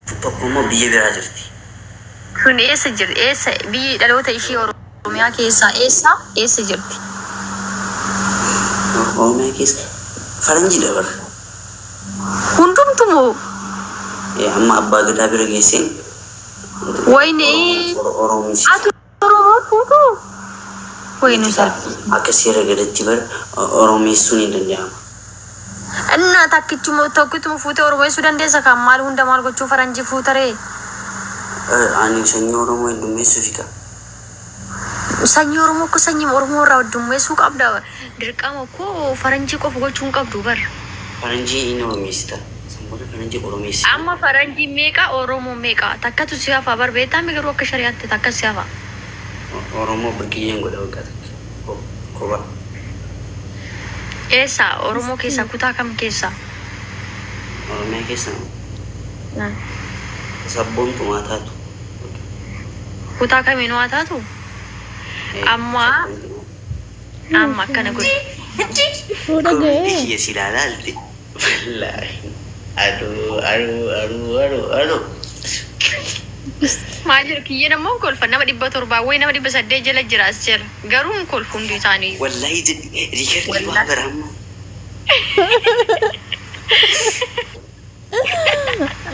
Tokko immoo biyya biraa jirti. Kun eessa jirti? Eessa biyyi dhaloota ishii Oromiyaa keessaa eessa eessa jirti? Oromiyaa keessa faranjiidha bar. Hundumtu moo? Amma abbaa gadaa bira geesseen Wayne Oromiis. Ati Oromoo fuutuu? Wayne Miti kaa salphii. akka seera gadatti bar Oromeessuun hin danda'ama. Inna takkichuma tokkittuma fuutee Oromeessuu dandeessa kan maal hunda maal gochuu faranjii fuutaree? Ani sanyii Oromoo heddummeessuufi kaa. Sanyii Oromoo akka sanyii Oromoo irraa heddummeessuu qabda. Dirqama koo faranjii qofa gochuu hin qabdu bar. Faranjii hin Oromeessita. San booda faranjii Oromeessita. Amma faranjii meeqa Oromoo meeqa takkatu si hafa bar beektaa garuu akka shari'aatti takka si hafa. Oromoo birqiyyeen godha waggaa takka. Koba. Eessa Oromoo keessaa kutaa kam keessaa? Oromiyaa keessa sabboontumaa taatu. Kutaa kamiinuu haa taatu? Amma amma akkana godhi. Fuudha Komitti ga'ee. kiyya si ilaalaalte. Wallaahi. Aduu aduu aduu aduu aduu. Maal jedhu kiyyeen ammoo hin kolfan nama 700 wayi nama 800 jala jira as jala garuu hin kolfu hundi isaanii. Wallaahi jedhi riikardii waa bara amma.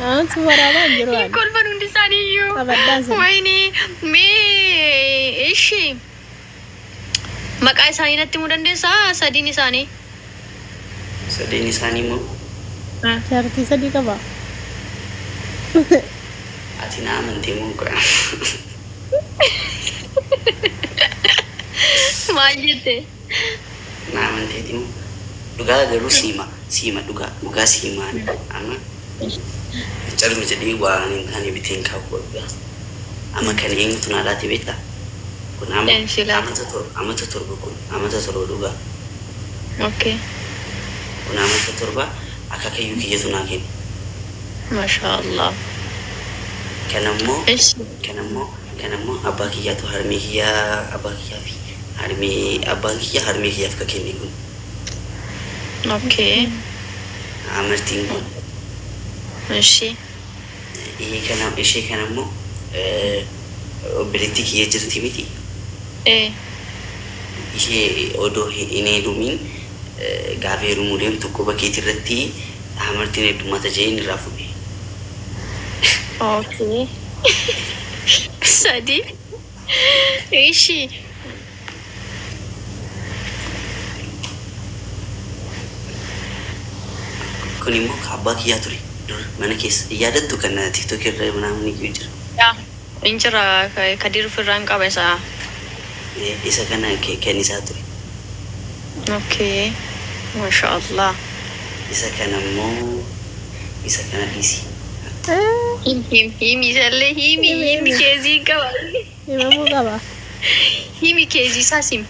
Ansi waraabaa hin jiru Hin ani. kolfan hundi isaanii iyyuu. Qabadhaa isin. Wayini mee ishi maqaa isaanii natti himuu dandeessaa sadiin isaanii? Sadeen isaanii immoo Jaartii sadii qaba. Ati na amantee moo qoya. Maal jette? Na amanteeti moo? Dhugaa garuu siima siima dhugaa dhugaa siimaan amma calma jedhee waan hin taane biteen kaa'u dhugaa. Amma kan eenyutu naa laate beektaa? Kun amma Eenyu si laate? amata torba amata torba kun amata torba dhugaa. Okay. Kun amata torba akaakayyuu kiyyatu naa kenne. Mashaa Allah. Kanammoo Eshi. kanammoo kanammoo abbaa kiyyaatu harmee kiyyaa abbaa kiyyaa fi harmee abbaan kiyya harmee kiyyaaf ka kenne kun. Okay. Amartiin kun. Eshi. Ishee kana ishee kanammoo obboleettii kiyya jirti miti. Ee. Ishee odoo hin heerumiin gaafa heerumuu deemtu quba keetii irratti amartiin heddummata jedheen irraa fuudhe. Okay. Sadi. Ishi. Kun immoo ka abbaa kiyyaa ture dur mana keessa yaadattu kan TikTok irra namni iyyuu jira. Yaa. In jira Kadir ofirraa hin qaba isaa. Isa kana kan isaa ture. Okay. Masha Allah. Isa kana immoo isa kana dhiisi. Him him himi isallee himi Himi, himi himi. keezii qaba. Himamuu qaba. Himi keezii isaas himi.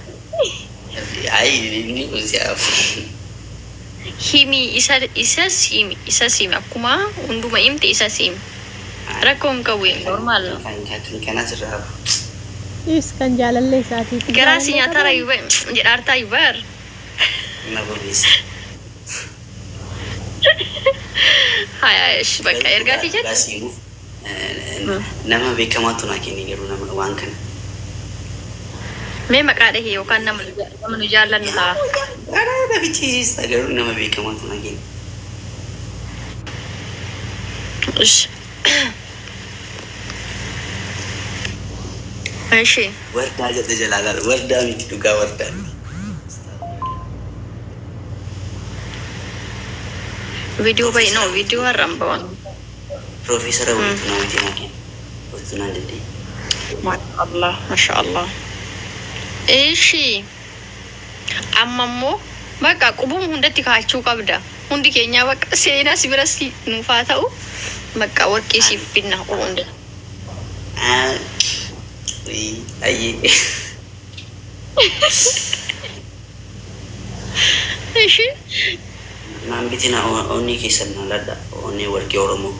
Ayi inni kun si'aafu. Himi isa isas himi isas himi akkuma hunduma himte isas himi. Rakkoo hin qabu normal. Kan kan kanas irraa hafu. Is kan jaalallee isaatiif. Garaa si Jaalallee nyaataara qabaa? jedhaartaa yubar. Na bobeessa. Haya ish bakka ergaa si Dhugaa jette. siimuuf nama beekamaatu naa kenne garuu nama waan kana. Mee maqaa dhahi yookaan nama nama nu jaallannu ta'a. Karaa na fichisiista garuu nama beekamaatu naa kenne. Ish. Ishi. Wardaa jedhe jalaa laala. Wardaa miti dhugaa wardaa miti. Viidiyoo bahi no viidiyoo har'aan bawan. Piroofeesara wayiitu nama miti naa kenne. Kottu naan jedhee. Masha Allah Masha Allah. Ishi. Amma immoo bakka qubuma hundatti kaa'achuu qabda. Hundi keenyaa bakka seenaa si bira si nuuf haa ta'u bakka warqii siif binna quba hunda. Ayyee. Ishi. Naan bitina onnee keessan naa ladha onnee warqee Oromoo.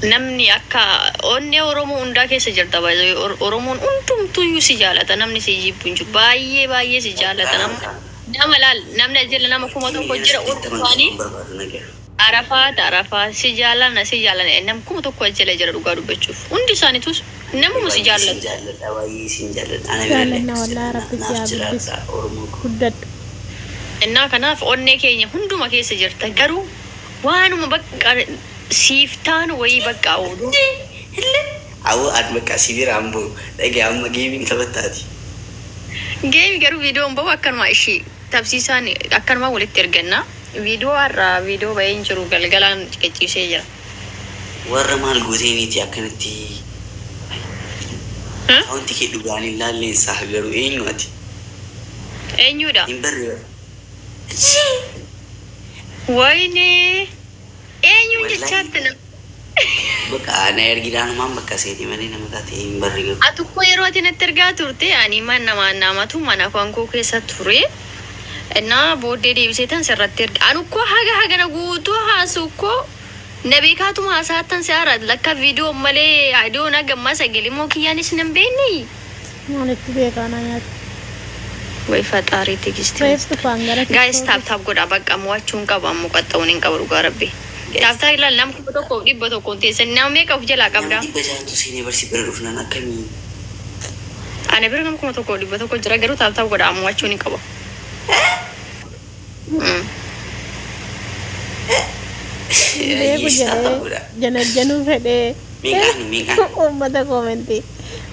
Namni akka onnee Oromoo hundaa keessa jirta baay'ee Oromoon hundumtuyyuu si jaalata namni si jibbu hin jiru baay'ee baay'ee si jaalata nama nama laal namni as jala nama Warqii 1000 miiliyoona jira 80 urfaanii qaban barbaadu nagaya. Arafaat Arafaa si jaallanna si jaallanna nam 1000 jala jira dhugaa dubbachuuf hundi isaaniitus namuma si Baay'ee isin jaallatu. jaalladha, baay'ee isin jaalladha. Ana birallee Jaallanna akkas wallaahi jedha rabbi si naaf haa guddisu. jiraadha Oromoo koo. Guddadhu. Innaa kanaaf onnee keenya hunduma keessa jirta garuu waanuma bakka siif taanu wayii bakka oolu. Awwa an bakka si biraan bu'u dhagaye amma geemiin taphattaati. Geemi garuu viidiyoon bahu akkanuma ishii tabsiisaan akkanuma walitti erganna. Viidiyoo har'a viidiyoo bahee hin jiru galgalaan qicciisee jira. Warra maal gooteeniiti akkanatti akaawunti kee dhugaan hin laalleen saah garuu eenyu ati? Eenyudha? Hin barre bara. Wayne eenyuun Wallahi jechaatti na. bakka na ergidhaanumaan bakka seeti malee nama taate hin barre garuu. Ati koo yeroo ati natti ergaa turte ani man nama namatu mana koo keessa ture. Innaa booddee deebisee tan sirratti erga. Anu koo haga hagana guutuu haasu koo na beekaatuma hasaattan si haara lakka viidiyoo malee viidiyoo na gammaa sagalee moo kiyyaanis nan beekne. Maalitti beekaa na nyaata. Way faxaarii tigistii. Reef dhufaan gara Guys, TikTok. tap tap godha bakka mo'achuu hin qabu ammoo qaxxa'uun hin qabu dhugaa rabbi. Tap tap ilaal nama 1100 teessan nama meeqa of jalaa Nama qabda? 600tu seenee barsi bira dhufnaan akkamii? Ana bira nama 1100 jira garuu tap tap godha mo'achuun hin qabu. Beeku Yes, tap tap jedhee godha. janajjanuu fedhee Meeqaan meeqaan? uummata koomentii.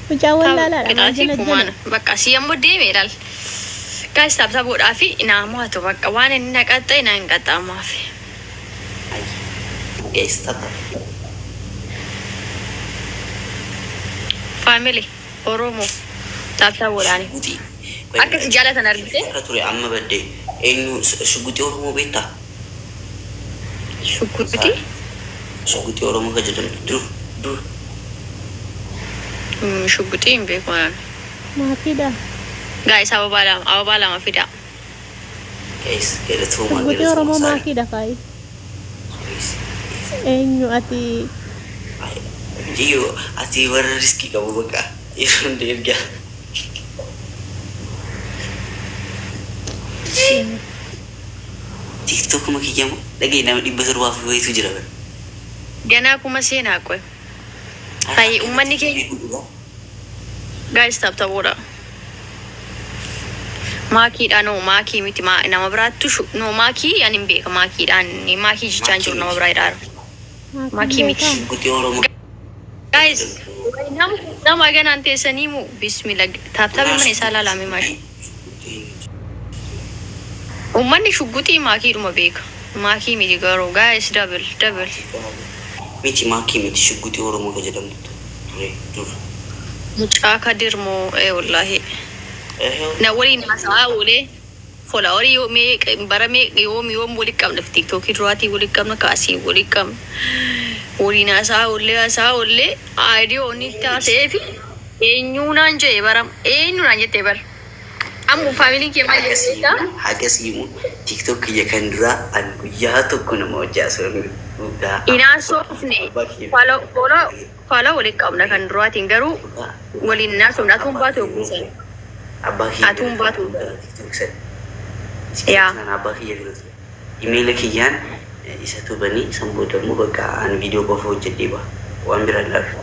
Mucaan wallaalaadha maal Qixaatii janajjana? kumaana bakka si ammoo deeme ilaal. Guys, tap tap godhaa fi naa mo'atu bakka waan inni na qaxxa'e na hin qaxxa'amaaf. Guys, tap tap. Family Oromoo tap tap godhaani. Shuguxii. Akka si jaalatan argite? Irra ture amma badde eenyu shuguxii Oromoo beektaa? Shuguxii? Shuguxii Oromoo kan jedhamtu dur dur. Shuguxii hin beeku anaan. Maakiidha. Guys, ababaa lama fidaa. Guys, galatoomaa Shuguxii galatoomaa Oromoo saari. maakiidha kaayi. Guys, Eenyu ati Jiyyo ati warra riskii qabu bakka yeroo hunda ergaa. TikTokuma kiyyamu dhagee nama 700 fi wayitu jira bara. Ganaa kuma seenaa qoy. Hayyi uummanni keenya guys, tap tap godha. Maakiidha no maakii miti nama biraattu no maakii ani hin beeka maakiidhaan maakii jechaan jiru nama biraa jedhaa. Maakii miti. Shuguxii Oromoo. Guys, nama nama ganaan teessanii mu bismillah tap tap mana isaa ilaalame maashi. Uummanni shuguxii maakiidhuma beeka. Maakii miti garuu guys, double double. Miti maakii miti shuguxii Oromoo kan jedhamtu ture dur. Mucaa Kadir moo ee wallaahi. Na waliin haasa'aa oolee followerii yoo meeqa bara meeqa yoom yoom walitti qabna TikTokii duraatii walitti qabna kaasii walitti qabna. Waliin haasa'aa oollee haasa'aa oollee aayidii onni itti haasa'ee fi eenyuu naan jedhe bara eenyu naan jettee bara. Ammoo faamiliin kee maal jedhe? Haqa siimu TikTok kiyya kan duraa an guyyaa tokko nama hojii haasa'u dhugaa. Inaan soofne follow walitti qabna kan duraatiin garuu waliin naasofne atuun baatu yogguu sana. Abbaa kiyya Atuun baatu. TikTok san. Yaa. San abbaa kiyya bira ture. Imeela kiyyaan isa tubanii san booda immoo bakka an viidiyoo qofa hojjedhee ba'a. Waan biraa ilaalu.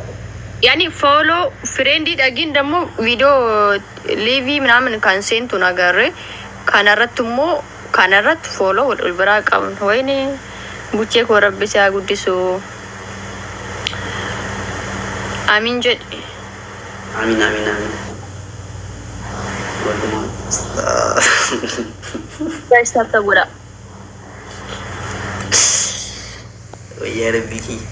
Yani follow friendii dhagin ደግሞ viidiyoo live ምናምን kan seentu agarre kanarratti immoo kanarratti follow wal biraa qabna. Wayne buchee koo rabbi si haa guddisu. Amiin jedhi. Amiin amiin amiin. Walumaa. Guys, tap tap godha. Wayyaa rabbii kiyya.